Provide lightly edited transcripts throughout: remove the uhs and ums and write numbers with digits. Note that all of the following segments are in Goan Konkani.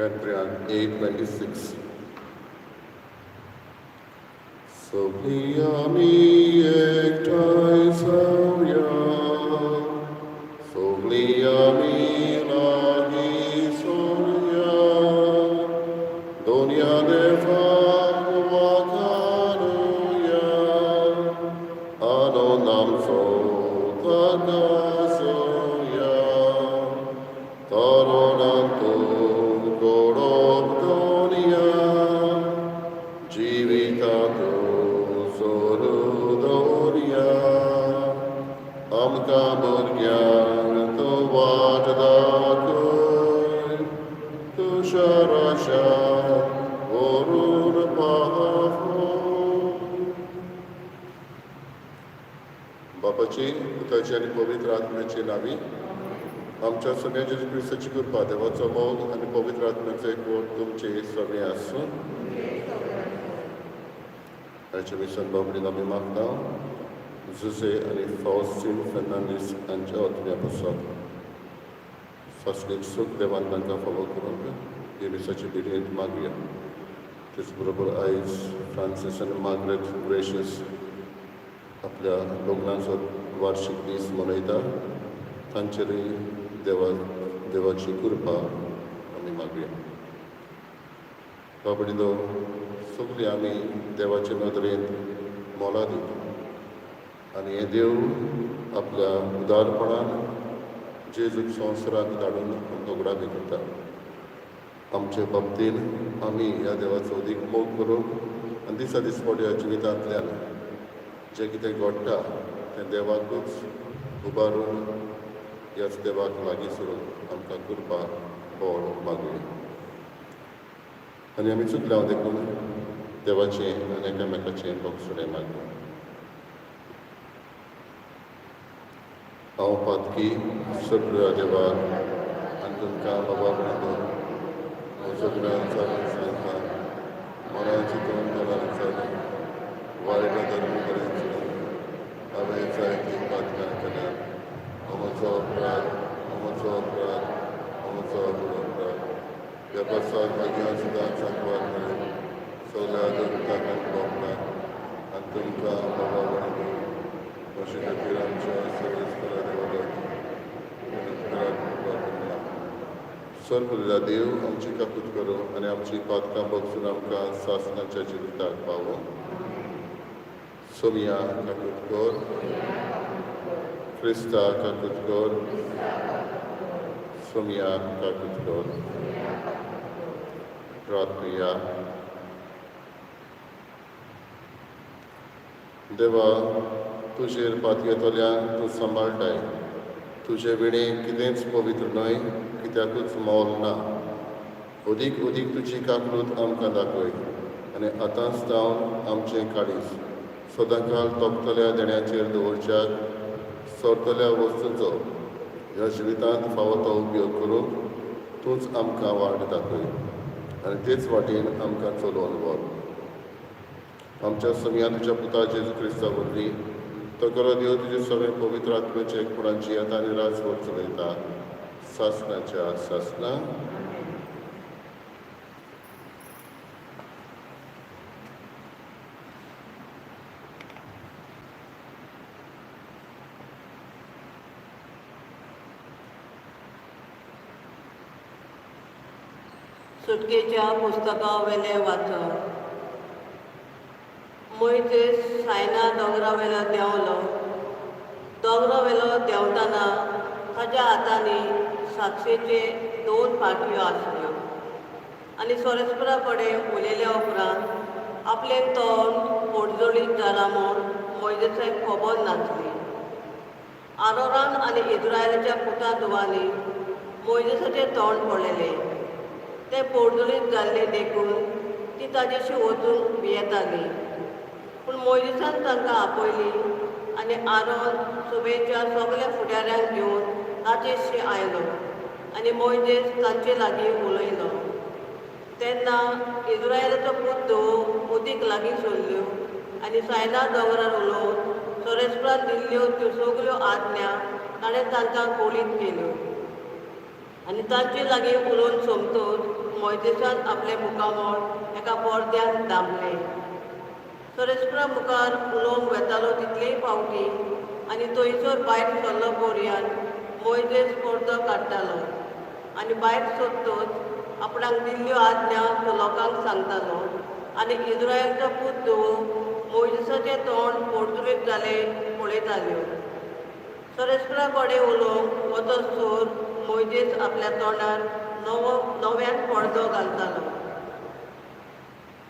मुखार 8:26. सगळीं आमी एकठांय जावया, सगळीं आमी लागीं सरुया, दोनया देवाक वाखाणुया, आनंद आमचो ताका जोया, तरुणांतून घडोवप दोनया, जिवितांतून सोरू दवरया, आमकां भुरग्यांक तूं वाट दाखय, तुज्या राज्यांत व्हरून पावय. बापाची, पुताची आनी पवित्र आत्म्याची नांवी. आमच्या सोम्या जेजू क्रिस्ताची कृपा, देवाचो मोग आनी पवित्र आत्म्याचो एकवट तुमचे सगळें आसूं. आयच्या मिसान बाबडीन आमी मागता जुजे आनी फावस्टीन फेर्नांडीस हांच्या आत्म्या पासत. सासणीक सूख देवान तांकां फावो करूंक हे मिसाची भेटयेंत मागया. तेच बरोबर आयज फ्रांसीस आनी मार्गरेट ग्रेशियस आपल्या लग्नाचो वार्षिक दीस मनयता. तांचेरूय देवाची कृपा आमी मागया. बाबडीनो, सगळीं आमी देवाचे नदरेंत मोलादीक आनी हे देव आपल्या उदारपणान जेजूक संवसाराक धाडून आमकां उगडापी करता. आमचे बाबतीन आमी ह्या देवाचो अदीक मोग करूंक आनी दिसा दिसपट्या जिवितांतल्यान जें कितें घडटा तें देवाकूच उबारून ह्याच देवाक लागीं सरून आमकां कृपा बळ मागुया. आनी आमी चुकल्या देखून देवाचें आनी एकामेकाचें भोगसणें मागया. हांव पातकी सगळ्या देवाक आनी तुमकां बाबा भयणो म्हजो गुन्यांव चालून सांगता. मनान चिंतून, तोंडान चालून, वायट धर्म बरें चिंतून हांवें जायतीं पातकां केल्यात. हो म्हजो अपराध, हो म्हजो अपराध, हो म्हजो व्हड अपराध. ह्या पासाक भाग्यां सुद्दां सांगपाक मेळ्ळें सगळ्या दुर्गाक आनी आनी तुमकां बाबा भयणो म्हजे खातीर आमच्या सर्वेस्परा देवा करून. सर्व देव आमची काकूत करूं आनी आमची पातकां भोगसून आमकां सासणाच्या जिविताक पावो. सोमिया, काकूत कर. क्रिस्ता, काकूत कर. सोमिया, काकूत कर. प्रार्थुया. देवा, तुजेर पातयेतल्यांक तूं सांबाळटाय. तुजे विणें कितेंच पवित्र न्हय, कित्याकूच मोल ना. अदीक अदीक तुजी काकूत आमकां दाखय आनी आतांच जावन आमचें काळीज सदांकाल तोपतल्या देण्याचेर दवरच्याक सरतल्या वस्तूंचो ह्या जिवितांत फावो तो उपयोग करूंक तूंच आमकां वाट दाखय आनी तेच वाटेन आमकां चलोवन व्हर. आमच्या सोम्या तुज्या पुता जेजू क्रिस्ता वरवीं. तो करो देव तुजे सगळे पवित्र आत्म्याचे एकपणान जियेता आनी राजवट चलयता सासणाच्या सासना. सुटकेच्या पुस्तकावेलें वाचप. मोयजेस सायना दोंगरावेलो देंवलो. दोंगरावेलो देंवतना ताच्या हातांनी साक्षेचे दोन पाटयो आसल्यो आनी सोरेस्परा कडेन उलयल्या उपरांत आपलें तोंड पोटजोळीत जालां म्हूण मोयजेसाक खबर नासली. आरोरान आनी इस्रायलाच्या पुता धुवांनी मोयजेसाचें तोंड पळयलें. तें पोटजोळीत जाल्लें देखून ती ताजेशी वचूंक भियेताली. पूण मोयजेसान तांकां आपयलीं आनी आरोन सभेच्या सगल्या फुडाऱ्यांक घेवन ताचेशी आयलो आनी मोयजेस तांचे लागीं उलयलो. तेन्ना इस्रायलाचो पूत धुवो उदीक लागीं सरल्यो आनी सायना दोंगरार उलोवन सोरेस्परान दिल्ल्यो त्यो सगल्यो आज्ञा ताणें तांकां कळीत केल्यो. आनी तांचे लागीं उलोवन सोंपतच मोयजेसान आपलें मुखामळ एका पडद्यान दामलें. सरेस्परा मुखार उलोवंक वेतालो तितलेय फावटी आनी थंयसर भायर सरलो पर्यंत मोयजेस पडदो काडटालो आनी भायर सरतच आपणाक दिल्ल्यो आज्ञा तो लोकांक सांगतालो आनी इस्रायलचो पूत दवो मोयजेसाचें तोंड पोर्तुगेज जालें पळयताल्यो. सरेस्परा कडेन उलोवंक वचसर मोयजेस आपल्या तोंडार नवो नव्यान पडदो घालतालो.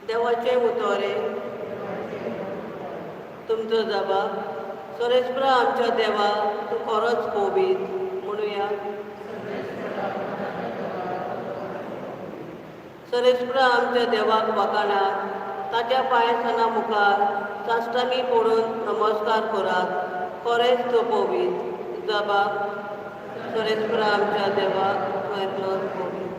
देवाचें उतोरें. तुमचो जबाब. सरेस्परा आमच्या देवा, तूं खरोच कोबीत म्हणुया. सरेस्परा आमच्या देवाक वाखाणात, ताच्या पांयसना मुखार साश्टांगी पडून नमस्कार करात, खरेंच तो पवीत. जबाब. सरेस्परा आमच्या देवाक, तूं एकलोच पवीत.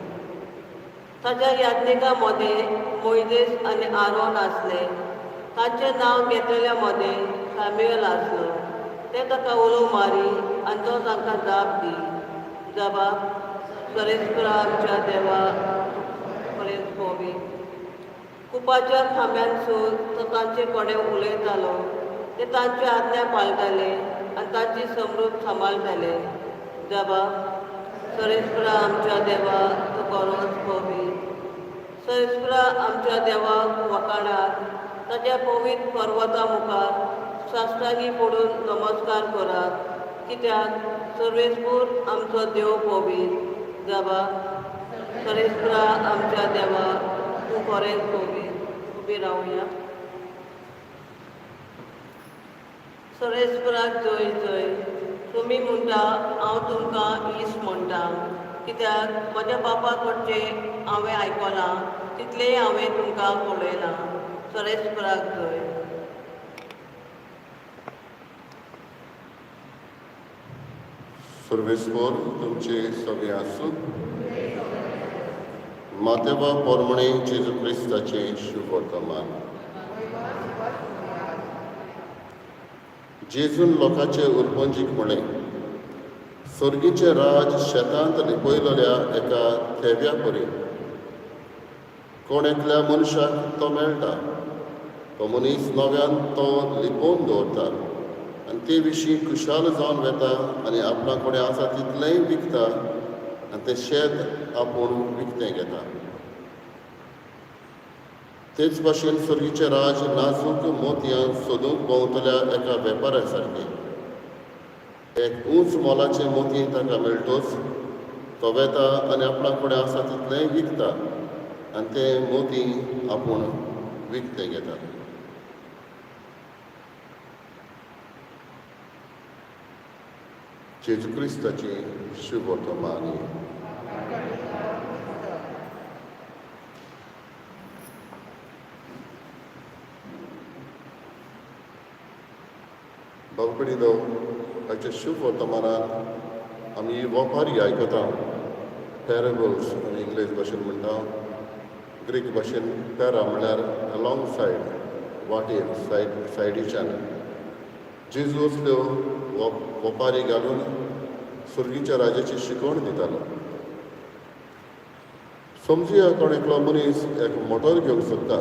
ताच्या याज्ञिकां मदें मोयजेस आनी आरोन आसले. ताचें नांव घेतलेल्या मदें साम्युएल आसलो. ते ताका उलो मारी आनी तो तांकां जाप दी. जबाब. सरेस्परा आमच्या देवा, खरेंच पवीत. कुपाच्या खांब्यानसून तो तांचे कडेन उलयतालो. ते तांची आज्ञा पाळटाले आनी तांची समृद्ध सांबाळटाले. जबाब. सरेस्परा आमच्या देवा, तूं खरोच पवीत. सरेस्परा आमच्या देवाक वाखाणात, ताच्या पवीत पर्वता मुखार साश्टांगी पडून नमस्कार करात, कित्याक सर्वेस्पूर आमचो देव पवीत. जबाब. सरेस्परा आमच्या देवा, तूं खरेंच पवीत. उबी रावया. सरेस्पराक जय जय. तुमी म्हणटा हांव तुमकां इश्ट म्हणटा, कित्याक म्हज्या बापा कडचें हांवें आयकलां तितलेंय हांवें तुमकां पळयलां. सरेस्पराक जय. सर्वेस्पोर तुमचे सगळे आसूं. मातेवा पोरमणे जेजू क्रिस्ताचें शुभवर्तमान. जेजून लोकांचे उरपंजीक म्हणलें, सर्गीचें राज शेतांत लिपयलेल्या एका थेव्या परी. कोण एकल्या मनशाक तो मेळटा, तो मनीस नव्यान तो लिपोवन दवरता आनी ते विशीं खुशाल जावन वेता आनी आपणा कडेन आसा तितलेंय विकता आनी तें शेत आपूण विकतें घेता. तेच भाशेन सर्गीचें राज नाजूक मोतयां सोदूंक भोंवतल्या एका वेपाऱ्या सारकें. एक उंच मोलाचें मोती ताका मेळटोच तो वेता आनी आपणा कडेन आसा तितलेंय विकता आनी तें मोती आपूण विकतें घेता. जेजू क्रिस्ताची शुभवर्तमान. बाबकडीदो हाच्या शुभ वर्तमानान आमी वपारी आयकता. पॅरेबल्स आमी इंग्लीश भाशेन म्हणटा. ग्रीक भाशेन पॅरा म्हणल्यार अलोंग सायड, वाटेर, सायड, सायडीच्यान. जेजू असल्यो वपारी घालून सर्गीच्या राजाची शिकवण दितालो. समजुया कोण एकलो मनीस एक मोटर घेवंक सोदता.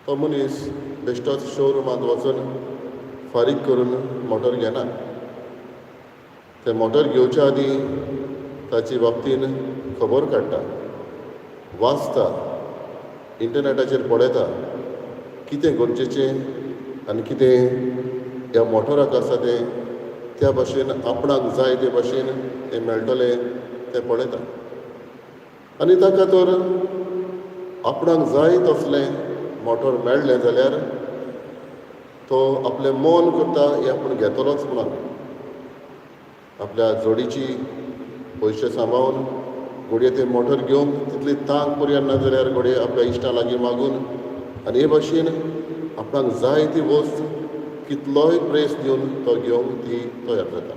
तो मनीस बेश्टोच शोरुमांत वचून फारीक करून मोटर घेना. तें मोटर घेवच्या आदीं ताची बाबतीन खबर काडटा, वाचता, इंटरनॅटाचेर पळयता कितें गरजेचें आनी कितें ह्या मोटराक आसा तें त्या भाशेन आपणाक जाय ते भाशेन तें मेळटलें तें पळयता. आनी ताका तर आपणाक जाय तसलें मोटर मेळ्ळें जाल्यार तो आपलें मन करता हें आपूण घेतलोच म्हणून. आपल्या जोडीची पयशे सांबाळून घडये तें मोटर घेवंक तितली तांक पर्यंत ना जाल्यार घडये आपल्या इश्टां लागीं मागून आनी हे भाशेन आपणाक जाय ती वस्त कितलोय प्रेस दिवन तो घेवंक ती तयार जाता.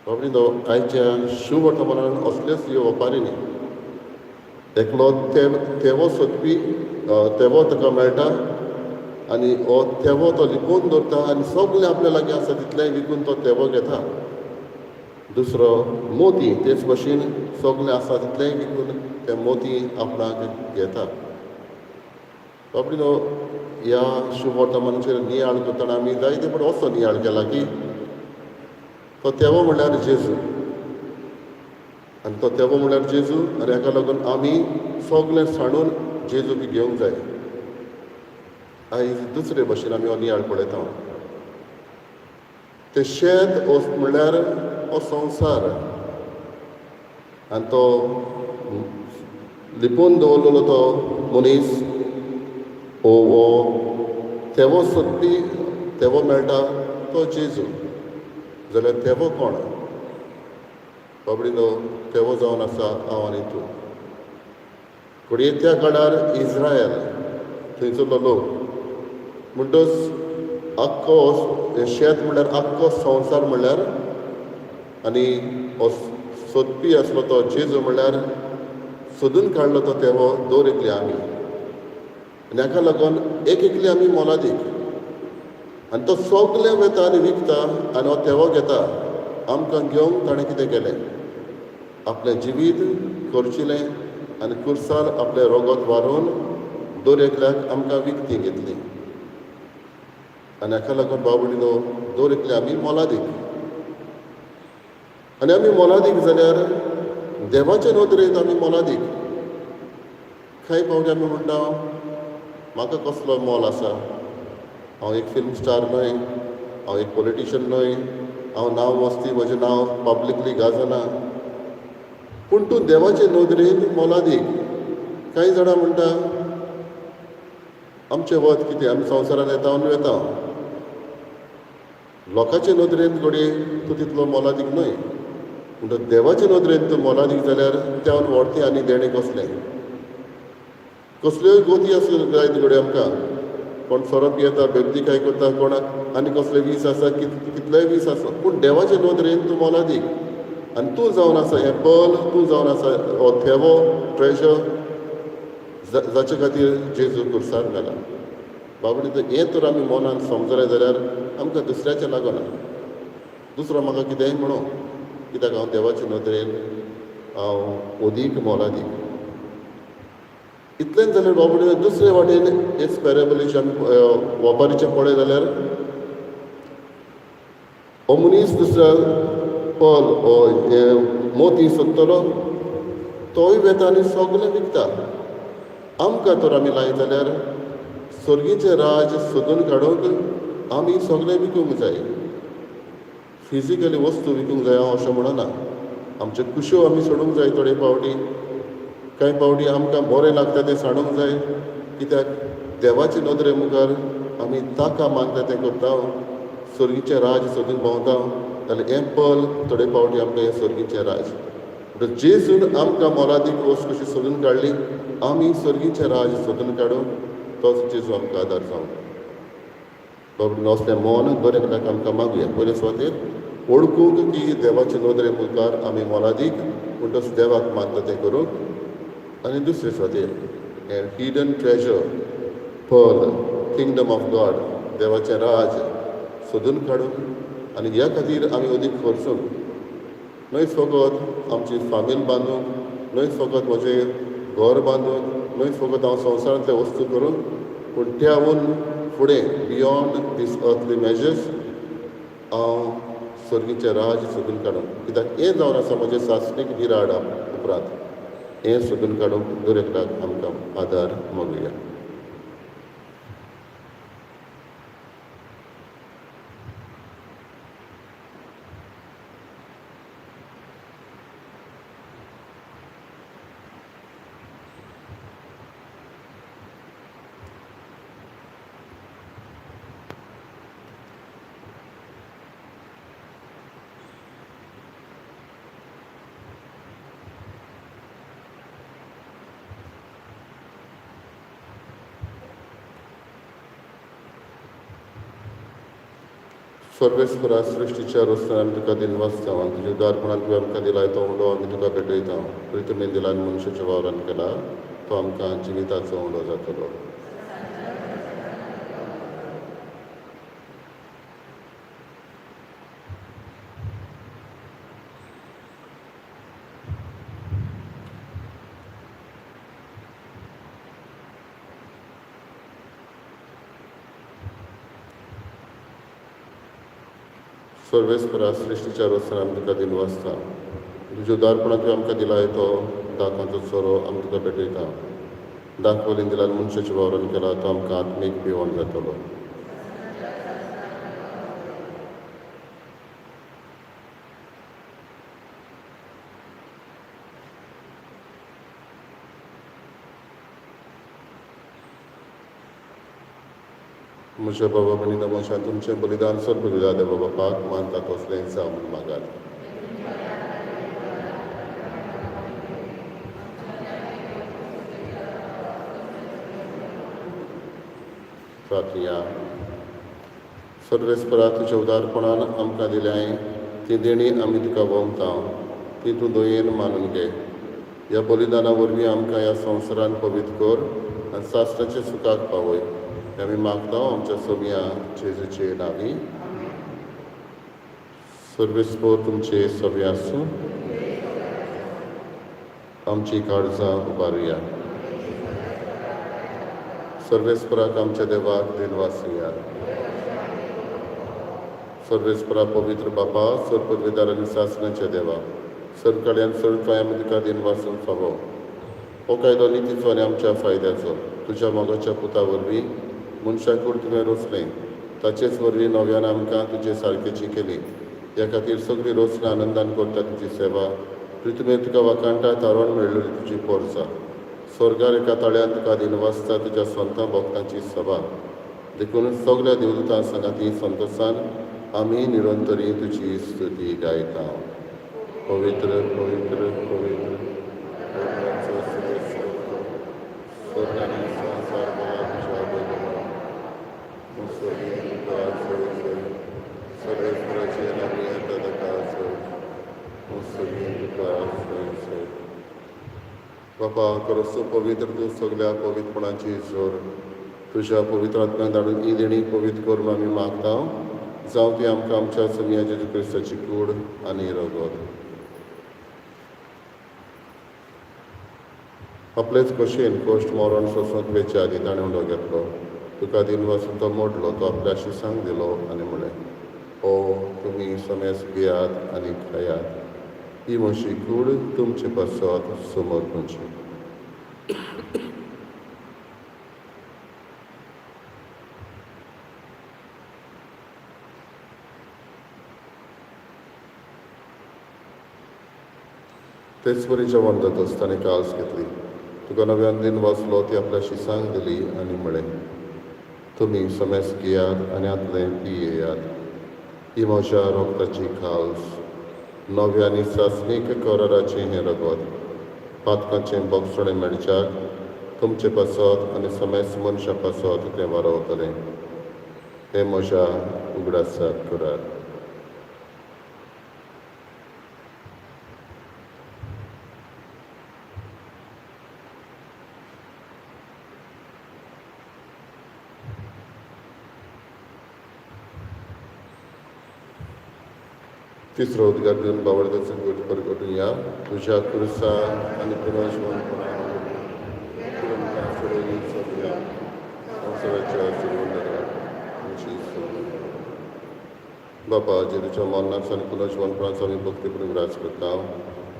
बाबडी आयच्या शुभ वर्तमानान असल्योच ह्यो वपारी न्ही. एकलो तेवो सोदपी, तेवो ताका मेळटा आनी हो तेवो तो लिपोवन दवरता आनी सगळें आपल्या लागीं आसा तितलेंय विकून तो तेवो घेता. दुसरो मोती तेच भशेन सगलें आसा तितलेंय विकून ते मोती आपणाक घेता. बाबडीनो, ह्या शुभवर्तमानाचेर नियाळ करतना आमी जायते फावट असो नियाळ केला की तो तेवो म्हणल्यार जेजू, आनी तो तेवो म्हणल्यार जेजू, आनी हाका लागून आमी सगलें सांडून जेजूक घेवंक जाय. आयज दुसरे भशेन आमी हो नियाळ पळयता. तें शेत म्हणल्यार हो संवसार, आनी तो लिपून दवरलेलो तो मनीस हो तेवो सोदपी, तेवो मेळटा तो जेजू. जाल्यार तेवो कोण? बाबडीनो, तेवो जावन आसा हांव आनी तूं. घडये त्या काळार इज्रायल थंयसरलो लोक म्हणटच आख्खो शेत म्हणल्यार आख्खो संवसार म्हणल्यार, आनी हो सोदपी आसलो तो जेजू म्हणल्यार सोदून काडलो तो तेवो दर एकली आमी. आनी हाका लागून एक एकली आमी मोलादीक. आनी तो सगलें वता आनी विकता आनी हो तेवो घेता. आमकां घेवंक ताणें कितें केलें? आपलें जिवीत खर्चिलें आनी कुर्सार आपलें रोगत वारोवन दर एकल्याक आमकां विकती घेतली. आनी हाका लागून बाबडीनो, दर एकले आमी मोलादीक. आनी आमी मोलादीक जाल्यार देवाचे नदरेंत आमी मोलादीक. कांय फावटी आमी म्हणटा म्हाका कसलो मोल आसा, हांव एक फिल्म स्टार न्हय, हांव एक पॉलिटिशन न्हय, हांव नांव वस्ती म्हजें नांव पब्लिकली गाजना. पूण तूं देवाचे नदरेन मोलादीक. कांय जाणां म्हणटा आमचें वत कितें, आमी संवसारांत येता आनी वता. लोकांचे नदरेन घडये तूं तितलो मोलादीक न्हय, पूण देवाचे नदरेन तूं मोलादीक जाल्यार त्यान व्हडतें आनी देणें कसलें? कसल्योय गोती आसूं जायत घडये आमकां, कोण सोरो पियेता, बेबदीकाय करता, कोणाक आनी कसले वीस आसा, कितलेय वीस आसा, पूण देवाचे नदरेन तूं मोलादीक. आनी तूं जावन आसा हें पर्ल, तूं जावन आसा हो थेवो ट्रेजर जाचे खातीर जेजू कुर्सार घाला. बाबडी, तर हें तर आमी मनान समजलें जाल्यार आमकां दुसऱ्याचें लागना. दुसरो म्हाका कितेंय म्हणू, कित्याक हांव देवाचे नदरेन हांव अदीक मोलादीक. इतलेंच जाल्यार बाबडी, दुसरे वाटेन हेच पॅरेबलीचे आमी वपारीचें पळय जाल्यार हो मनीस दुसऱ्या पर्ल हो मोती सोदतलो, तोय वेता आनी सगलें विकता. आमकां तर आमी लायत जाल्यार सर्गीचें राज सोदून काडूंक आमी सगलें विकूंक जाय. फिजिकली वस्तू विकूंक जाय हांव अशें म्हणना. आमच्यो कुश्यो आमी सोडूंक जाय थोडे फावटी, कांय फावटी आमकां बरें लागता तें सांडूंक जाय, कित्याक देवाचे नदरे मुखार आमी ताका मानता तें करता, सर्गीचें राज सोदून भोंवता. जाल्यार हें पर्ल थोडे फावटी आमकां हें सर्गीचें राज. म्हणटच जेजून आमकां मोलादीक वस्त कशी सोदून काडली, आमी सर्गीचें राज सोदून काडूंक तोच जेजू आमकां आदार जावं. बाबा, असलें मन बरें एकल्याक आमकां मागुया. पयले सुवातेर वळखूंक की देवाचे नदरे मुखार आमी मोलादीक, पूण तसो देवाक मानता तें करूंक. आनी दुसरे सुवातेर हें hidden treasure pearl kingdom of God, देवाचें राज सोदून काडूंक. आनी ह्या खातीर आमी अदीक खर्चूंक न्हय, फकत आमची फामील बांदूंक न्हय, फकत म्हजें घर बांदूंक न्हय, फकत हांव संवसारांतले वस्तू करूंक, पूण त्याहून फुडें बियोंड these earthly measures हांव सर्गीचें राज सोदून काडूंक. कित्याक हें जावन आसा म्हजें सासणीक बिराड. उपरांत हें सोदून काडूंक दर एकल्याक आमकां आदार मागुया. सर्वेस्परा, सृश्टीच्या रचना आमी तुका दिनवास जावं. आनी तुज्या उदारपणान तुवें आमकां दिलाय तो उंडो आमी तुका भेटयता. प्रितुमी दिला आनी मनशाच्या वावरान केला तो आमकां जिविताचो उंडो जातलो. सर्वेस्परा सृश्टीच्या रोसान आमी तुका दिनवासता. तुज्या उदारपणान तुवें आमकां दिलाय तो दाकांचो सोरो आमी तुका भेटयता. दाखवलीन दिल्यार मनशाच्या वावरान केला तो आमकां आत्मीक पिवण जातलो. म्हज्या बाबा भयणीनो, मनशान तुमचें बलिदान सर्व दिला देवा बापाक मानता तसलें जावं म्हूण मागात. प्रार्थया. सर्वेस्परा तुज्या उदारपणान आमकां दिल्याय ती देणी आमी तुका वोमता, ती तूं दयेन मानून घे. ह्या बलिदाना वरवीं आमकां ह्या संवसारान पवित्र कर आनी सासणाच्या सुखाक पावय. आमी मागता आमच्या सोमया जेजूचे नांवी. सर्वेस्पर तुमचे सगळे आसूं. आमची काळजां उबारुया. सर्वेस्पराक आमच्या देवाक दिनवासुया. सर्वेस्परा पवित्र बापा, सर्व आनी सासणाच्या देवा, सरकार्यान सर्व आमी तुका दिनवासूंक फावो. हो कायदो नितीचो आनी आमच्या फायद्याचो. तुज्या मोगाच्या पुता वरवीं मनशाक तुवें रोसलें, ताचेच वरवीं नव्यान आमकां तुजे सारकेची केली. ह्या खातीर सगळी रोसणां आनंदान करता तुजी सेवा. पृथ्वीर तुका वाखाणटा तारण मेळ्ळी तुजी पोरसा. स्वर्गार एका ताळ्यान तुका दिनवासता तुज्या संतां भक्तांची सभा. देखून सगळ्या देवदूतां सांगाती संतोसान आमी निरंतरी तुजी स्तुती गायता. पवित्र पवित्र पवित्र स्वर्ग आनी संवसार भरला तुज्या वैभवान. सर्वेस्पराचे नांवी येता ताका जय. तुका जय जय. बापा, खरोच पवित्र तूं सगल्या पवित्रपणाची जोर. तुज्या पवित्र आत्म्यान धाडून ही देणी पवित्र कर म्हूण आमी मागता. जावं ती आमकां आमच्या सोमया जेजू क्रिस्ताची कूड आनी रगत. आपलेच भशेन कश्ट मरण सोंसूंक वेच्या आदीं ताणें उंडो घेतलो, तुका दिनवासून तो मोडलो, तो आपल्या शिसांक दिलो आनी म्हणलें, ओ तुमी समेस घेयात आनी खायात, ही म्हजी कूड तुमचे पासत समर्पणची. तेच वरी जेवण जातच ताणें काल्स घेतली, तुका नव्यान दिन वाचलो, ती आपल्या शिसांक दिली आनी म्हळें, तुमी समेस घेयात आनी हातलें पियेयात, ही म्हज्या रोगताची खाल्स, नव्या आनी सासणीक कराराचें हें रगत, पातकांचें बोगसणें मेळच्याक तुमचे पासत आनी समेस मनशां पासत तें वारवतलें. हें म्हज्या उगडासाक करात. तिसरो उद्गार दिवन बावडताचो गुट परगटुया. तुज्या खुर्सा आनी पुनर्जिवनपणा सगळ्या संवसाराच्या तुमची. बापा, जेजूच्या मरणाचो आनी पुनर्जिवनपणाचो आमी भक्तीपूर्ण उगडास करता.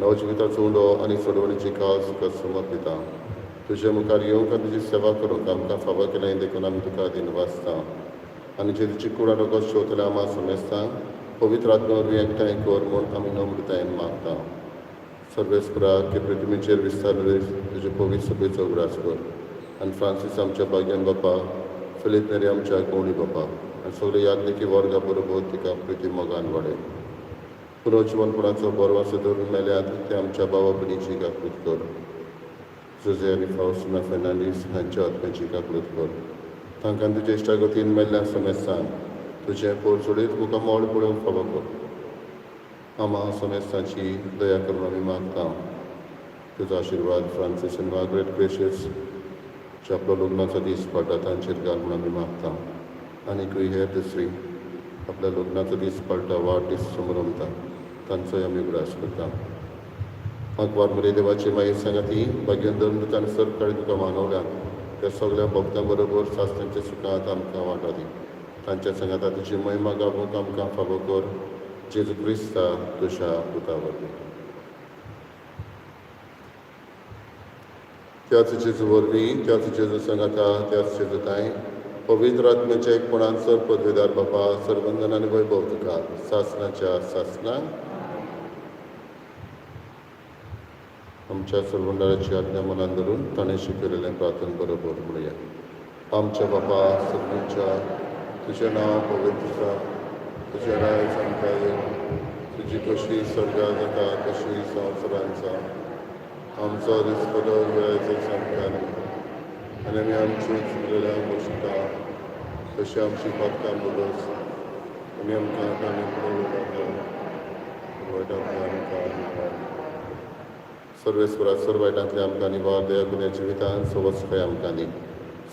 नवजिविताचो उंडो आनी सोडवणीची काळ तुका समर्पिता. तुज्या मुखार येवंक आनी तुजी सेवा करूंक आमकां फावो केलें देखून आमी तुका दिनवासता. आनी जेजूची कूड आनी रगत शेवतल्या आमा समेस्तांक पवित्र आत्म्या वरवीं एकठांय कर म्हूण आमी नम्रतायेन मागता. सर्वेस्परा, की पृथ्वीचेर विस्तारले तुजे पवित्र सभेचो उगडास कर आनी फ्रांसीस आमच्या भाग्यान बापा, फिलीप नेरी आमच्या गवळी बापा आनी सगळे याज्ञिकी वर्गा बरोबर तिका प्रिती मोगान वाडय. पुनर्जिवनपणाचो बरवासो धरून मेल्यात ते आमच्या बाबा भयणीची काकूत कर. जुजे आनी फावस्टिना फेर्नांडीस हांच्या आत्म्याची काकूत कर. तांकां तुज्या इश्टागतीन मेल्ल्या समेस्तांक तुजें पोरचोडीत तुका मोड पळोवंक फावो कर. आमा समेस्तांची दया करून आमी मागता. तुजो आशिर्वाद फ्रांसीस आनी मार्गरेट ग्रेशियस जे आपलो लग्नाचो दीस पडटा तांचेर घाल म्हूण आमी मागता. आनीकूय हेर दुसरी आपल्या लग्नाचो दीस पडटा वाड दीस समरमता तांचोय आमी उगडास करता. आंकवार मरे देवाची मागीर सांगाती भाग्यान धरून आनी सरकाळी तुका मानवल्यात त्या सगळ्या भक्तां बरोबर सासणाच्या सुखांत आमकां वांटो दी. तांच्या सांगाता तुजी महिमा गावूंक आमकां फावो कर. जेजू क्रिस्ता तुज्या पुता वरवीं. त्याच जेजू वरवीं, त्याच जेजू सांगाता, त्याच जेजू ताय पवित्र आत्म्याच्या एकपणान सर पदवेदार बापा, सरवंदन आनी वैभव तुका सासनाच्या सासनाक. आमच्या सरवंडाराची आज्ञा मनान धरून ताणें शिकयलेलें प्रार्थन बरोबर म्हणया. आमच्या बापा सगळींच्या, तुजें नांव पवित्र जावं, तुजें राज आमकां येवं, तुजी कशी स्वर्गात जाता तशी संवसारांत जावं. आमचो दिसपटो वेळाचो आमकां दी आनी आमी आमची चुकलेल्या बसता तशी आमची पातकां बोगस आनी आमकां ताणें पळोवं नाका, वायटांतले आमकां निवार. सर्वेस्वरा, सर्व वायटांतले आमकां निवार. दया करून जिवितान सवस्काय आमकां दी.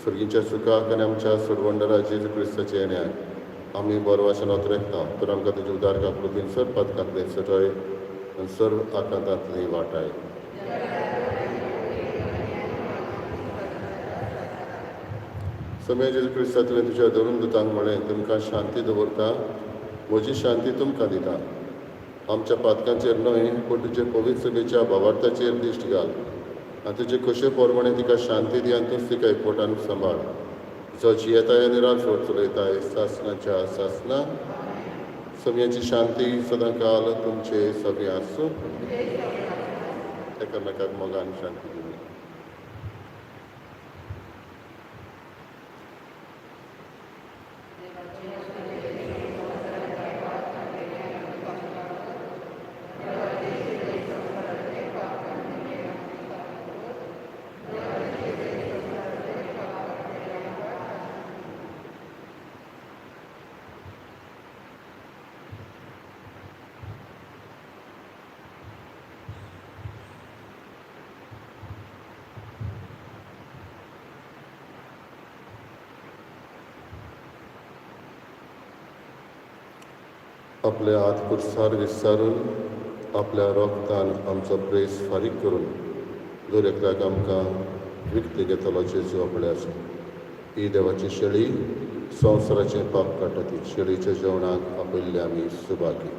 सर्गीच्या सुखाक आनी आमच्या सोडवंडरा जेजू क्रिस्ताच्या येण्याक आमी बरो वाचन रेखता. तर आमकां तुजे उदार काकृतीन सर्व पातकांतले सटय आनी सर्व आकांतांतली वाटाय. समय जेजू क्रिस्ता, तुवें तुज्या धरून दुतांक म्हळें, तुमकां शांती दवरता, म्हजी शांती तुमकां दिता. आमच्या पातकांचेर न्हय, पूण तुजे पवित्र सभेच्या भावार्थाचेर दिश्ट घाल आनी तुजे खोशे प्रमाणे तिका शांती दी आनी तूंच तिका एकवटान सांबाळ, जो जियेताय आनी राजवट चलयताय सासनाच्या सासना. समयाची शांती सदांकाल तुमचे सगळे आसूं. एकामेकाक मोगान शांती दिवया. आपले हात कुर्सार विस्तारून, आपल्या रोगतान आमचो प्रेस फारीक करून दर एकल्याक आमकां विकते घेतलो जेजू आपले आसा. ही देवाची शेळी, संवसाराचें पाप काडटा ती. शेळीच्या जेवणाक आपयल्ले आमी सुभागी.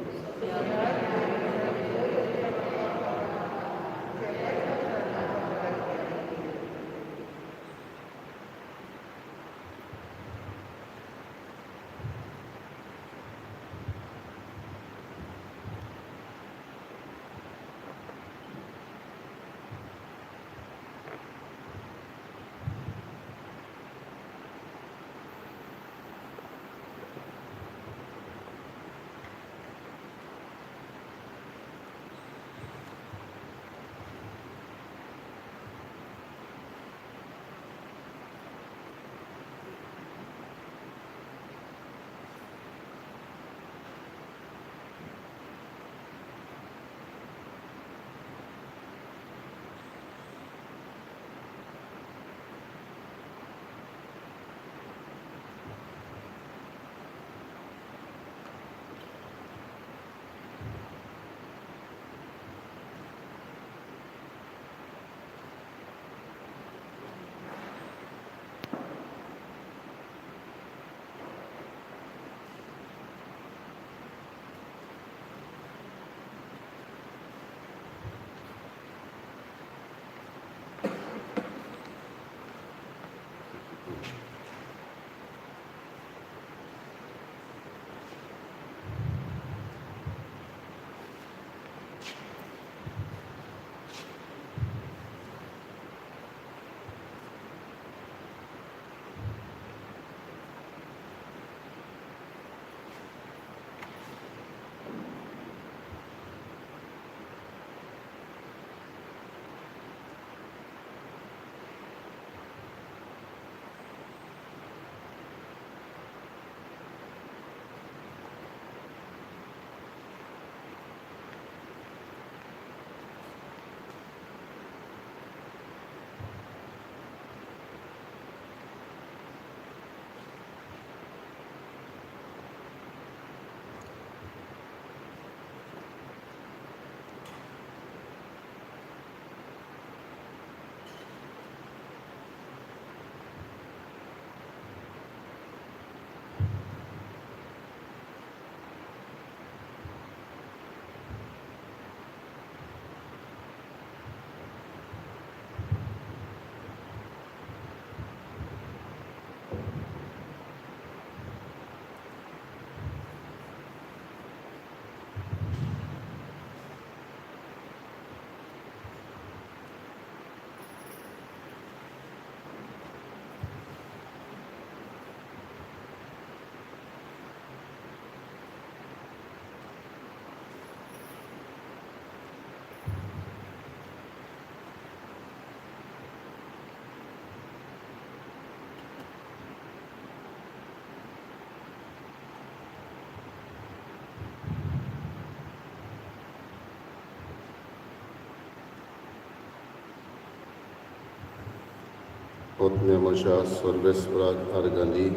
आत्म्या म्हज्या सर्वेस्पराक आर्गां दी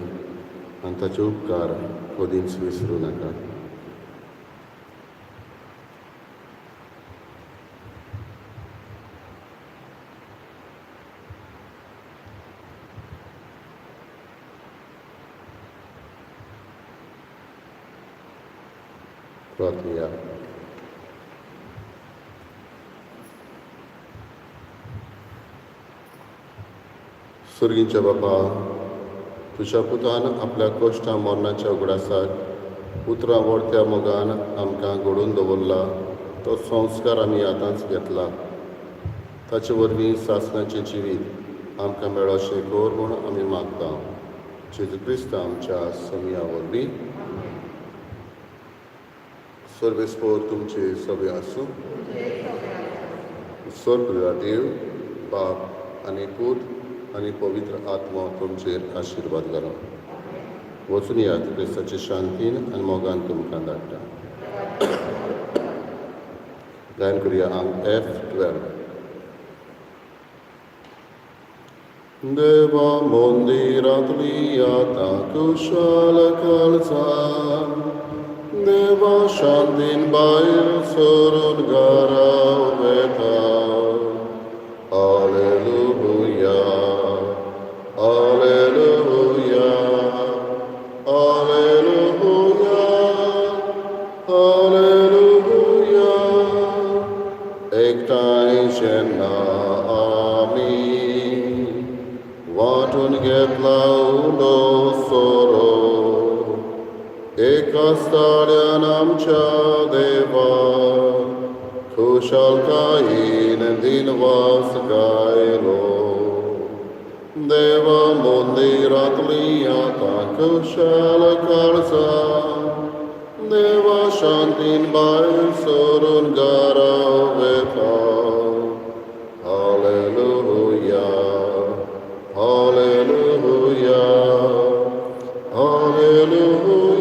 आनी ताचे उपकार कदींच विसरूं नाका. प्रार्थना. सर्गीच्या बापा, तुज्या पुतान आपल्या कश्टां मरणाच्या उगडासाक उतरां व्हडत्या मोगान आमकां घडोवन दवरला तो संस्कार आमी आतांच घेतला. ताचे वरवीं सासणाचें जिवीत आमकां मेळोशें कर म्हूण आमी मागता. जेजू क्रिस्त आमच्या समिया वरवीं. सर्वेस्पोर तुमचे सगळे आसूं. सर्व देव बाप आनी पूत आनी पवित्र आत्मा तुमचेर आशिर्वाद घालो. वचून यात, क्रिस्ताचे शांतीन आनी मोगान तुमकां धाडटा. गायन करुया आंक F12. देवा मंदिरांतली आतां कुशाल काळजान, देवा शांतीन भायर सरून घरा वेता. Alleluia, Alleluia, Alleluia, Alleluia. एकठांय जेन्ना आमी वांटून घेतला उंडो सोरो, एकाच ताळ्यान आमच्या देवा खुशालकायेन दिनवास गायलो. देवा मंदिरांतली आतां कुशाल काळजां, देवा शांतीन भायर सरून घरा वेता. Hallelujah, hallelujah, hallelujah.